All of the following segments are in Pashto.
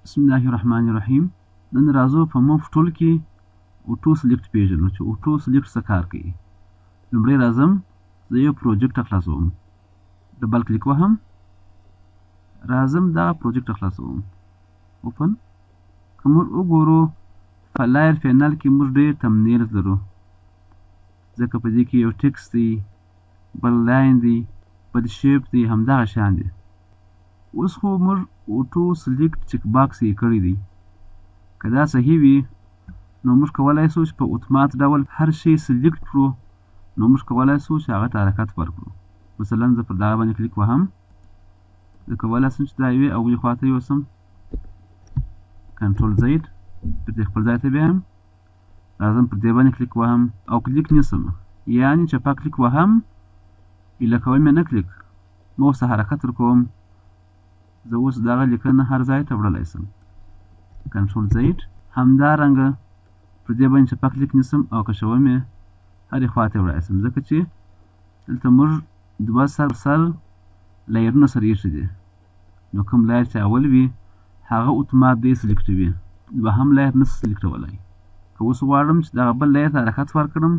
بسم الله الرحمن الرحیم. نن راځو په move tool کې auto select پیژنو چې auto select څه کار کوي. لومړی راځم، زه یو project خلاصوم، double click وهم، راځم دا project خلاصوم، open. که موږ وګورو په layer panel کې موږ ډېر thumbnails لرو، ځکه په دې کې یو text دی، بل line دی، بل shape دی، همدغه شان دی. اوس خو موږ auto select check box یې کړی دی. که دا صحیح وي نو موږ کولای شو چې په اتومات ډول هر شی select کړو، نو موږ کولای شو چې هغه ته حرکت ورکړو. مثلا زه پر دغه باندې کلیک وهم، زه کولای شم چې دا یوې او بلې خوا ته یوسم، control Z، بېرته خپل ځای ته بیایم. راځم پر دې باندې کلیک وهم او کلیک نیسم، یعنې چپه کلیک وهم، ایله کوم یې نه کلیک، موس ته حرکت ورکوم. زه اوس دغه لیکنه هر ځای ته وړلی شم، control Z. همدارنګه پر دې باندې چپه کلیک نیسم او کشوم یې، هرې خوا ته وړلی شم، ځکه چې دلته موږ دوه سر سر layer ونه سره ایښي دي. نو کوم layer چې اول وي هغه اتومات دی select وي، دوهم layer نه select ولی. که اوس غواړم چې دغه بل layer ته حرکت ورکړم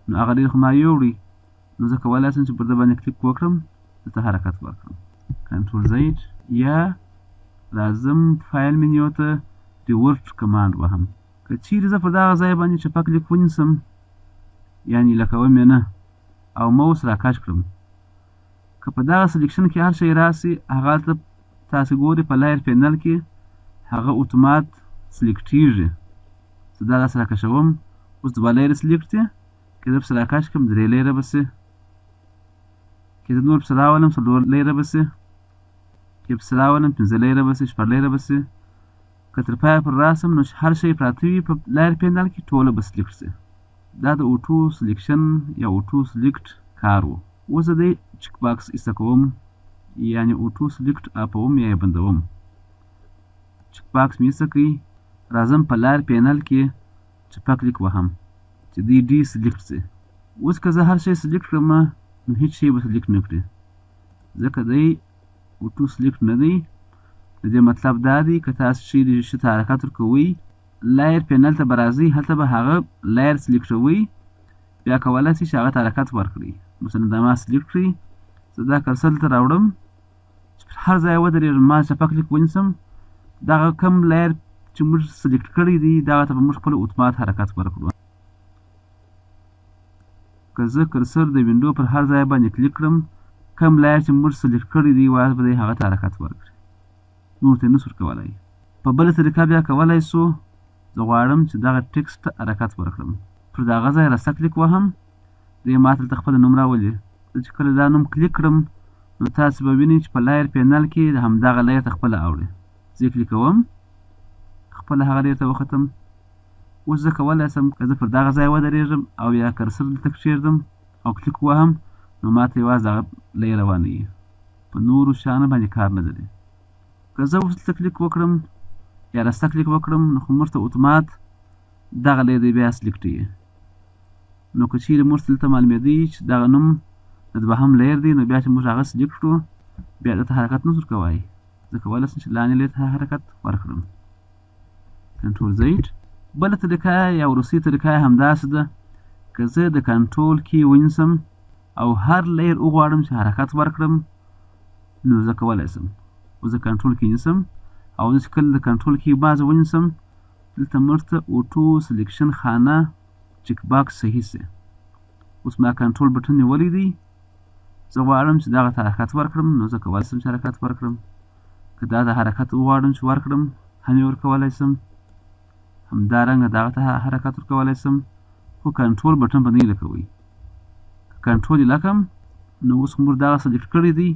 نو هغه ډېر خو ما یوړي، نو زه کولای شم چې پر ده باندې کلیک وکړم، دلته حرکت ورکړم، control Z. یا راځم file menu ته revert command وهم. که چیرې زه پر دغه ځای باندې چپه کلیک ونیسم، یعنې لکوم یې نه، او موس راکش کړم، که په دغه selection کې هر شی راسي، هغه هلته تاسې ګورئ په layer panel کې هغه اتومات select یږي. زه دا داسې راکشوم، اوس دوه layer select دي، که زه پسې راکش کړم درې layer ه به سي، که زه نور پسې راولم څلور layer ه به سي، که پسې راولم پنځه layer ه به سي، شپږ layer ه به سي. که تر پایه پر راسم نو هر شی پراته وي په layer panel کې ټوله به select سي. دا د auto selection یا auto select کار و. اوس زه دی check box ایسته کوم، یعنې auto select off وم یا یې بندوم. check box مې ایسته کړئ، راځم په layer panel کې چپه کلیک وهم چې دی deselect سي. اوس که زه هر شی select کړم نو هیڅ شی به select نه کړي، ځکه دی auto select نه دی. د دې مطلب دا دی که تاسو چیرې شي ته حرکت ورکوئ، layer panel ته به راځئ، هلته به هغه layer select وئ، بیا کولای شئ چې هغه ته حرکت ورکړئ. مثلا دا ما select کړئ، زه دا cursor دلته راوړم چې پر هر ځای ودرېږم، ما چپه کلیک ونیسم، دغه کوم layer چې موږ select کړی دی دغه ته به موږ خپل اتومات حرکت ورکړو. که زه cursor د window پر هر ځای باندې کلیک کړم، کوم layer چې موږ select کړی دی یوازې به دی هغه ته حرکت ورکړي، نور ته یې نشو ورکولی. په بله طریقه بیا کولی شو، زه غواړم چې دغه text ته حرکت ورکړم، پر دغه ځای راسته کلیک وهم، دی ما ته دلته خپله نوم راولي. زه چې کله دا نوم کلیک کړم نو تاسې به وینئ چې په layer panel کې د همدغه layer ته خپله اوړي. زه یې کلیکوم، خپله هغه layer ته وختم. اوس زه کولی شم که زه پر دغه ځای ودرېږم او یا cursor دلته کښېږدم او کلیک وهم نو ما ته یوازې دغه layer روانوي، په نورو شیانو باندې کار نه لري. که زه اوس دلته کلیک وکړم یا راسته کلیک وکړم نو خو موږ ته اتومات دغه layer دی بیا select وي. نو که چیرې موږ ته دلته معلومېدی چې دغه نوم د دوهم layer دی، نو بیا چې موږ هغه select کړو بیا دلته حرکت نه شو ورکوی. زه کولی شم چې لاندې layer ته حرکت ورکړم، control Z. بله طریقه یا وروستۍ طریقه یې همداسې ده، که زه د control key ونیسم او هر layer وغواړم چې حرکت ورکړم نو زه کولی شم. اوس زه control key نیسم او زه چې کله د control key باز ونیسم دلته موږ ته auto selection خانه check box صحیح سي. اوس ما control button نیولی دی، زه غواړم چې دغه ته حرکت ورکړم نو زه کولی شم چې حرکت ورکړم. که دا د حرکت وغواړم چې ورکړم هم یې ورکولی شم، همدارنګه دغه ته حرکت ورکولی شم، خو control button به نه لکوئ. که کنټرول یې لکم نو اوس موږ دغه select کړی دی،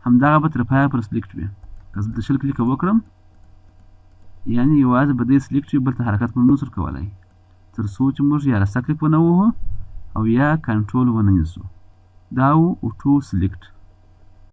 همدغه به تر پایه پر select وي. که زه د 20 کلیکه وکړم یعنې یوازې به دی select وي، بل ته حرکت موږ نه شو ورکولی، تر څو چې موږ یا راسته کلیک ونه وهو او یا کنټرول ونه نیسو. دا و auto select.